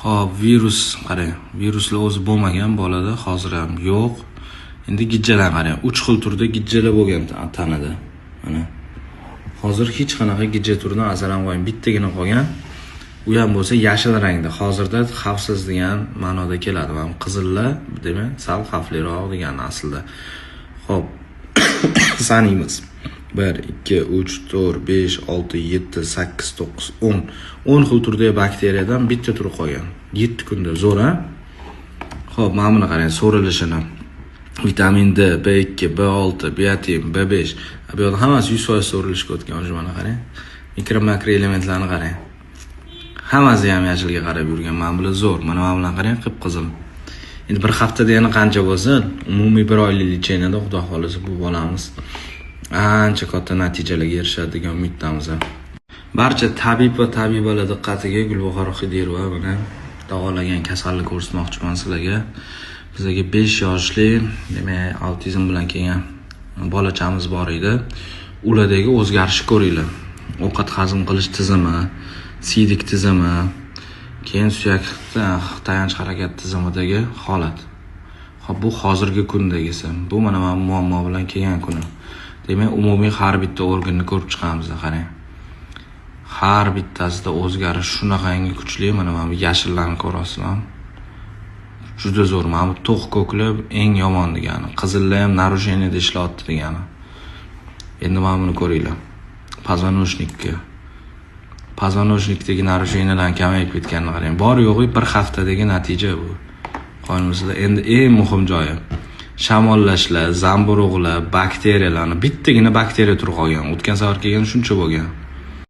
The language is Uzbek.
Xo'p, virus qarang, viruslar o'zi bo'lmagan bolada, hozir ham yo'q. Endi gijjalarni qarang, 3 xil turda gijjalar bo'lgan tanada. Mana. Hozir hech qanaqa gijja turidan asar ham qolmagan, bittagina qolgan. U ham bo'lsa yashil rangda. Hozirda xavfsiz degan ma'noda keladi. Mana qizillar, demak, sal xavfliroq degani aslida. Xo'p, sanaymiz. 1 2 3 4 5 6 7 8 9 10. 10 xil turdagi bakteriyadan bitta turi qolgan. 7 kunda zo'r, a? Xo'p, mana buni qarang, so'rilishini. Vitamin D, B2, B6, biotin, B5. Bu yerda hammasi 100% so'rilishga o'tgan. O'sha mana qarang. Mikro makro elementlarni qarang. Hammasi ham yashilga qarab yurgan. Mana bular zo'r. Mana bilan qarang, qip-qizil. Endi bir haftada yana qancha bo'lsin, umumiy bir oylik лечение da Xudo xolasa bu bolamiz ancha katta natijalarga erishadi degan umiddamiz. Barcha tabib va tabibalar diqqatiga Gulbahor Xidirova mana davolagan kasalni ko'rsatmoqchiman sizlarga. Bizga 5 yoshli, demak, autizm bilan kelgan bolachamiz bor edi. Ulardagi o'zgarishni ko'ringlar. Ovqat hazm qilish tizimi, siydik tizimi, keyin suyak tayanch harakat tizimidagi holat. Xo'p, bu hozirgi kundagisi. Bu mana muammo bilan kelgan kuni. Demak, umumiy har bitta organni ko'rib chiqamiz, qarang. Har bittasida o'zgarish shunaqangi kuchli. Mana bu yashillarni ko'rasizlar. Juda zo'r. Mana bu to'q ko'kli eng yomon degani. Qizillar ham нарушение da ishlayapti degani. Endi mana buni ko'ringlar. Позвоночник ka. Позвоночник dagi нарушения lar kamayib ketganini qarang. Bor yo'g'i bir haftadagi natija bu. Qo'ymizlar. Endi eng muhim joyi. Shamollashlar, zamburug'lar, bakteriyalarni bittagina bakteriya turi qolgan. O'tgan safar kelganda shuncha bo'lgan.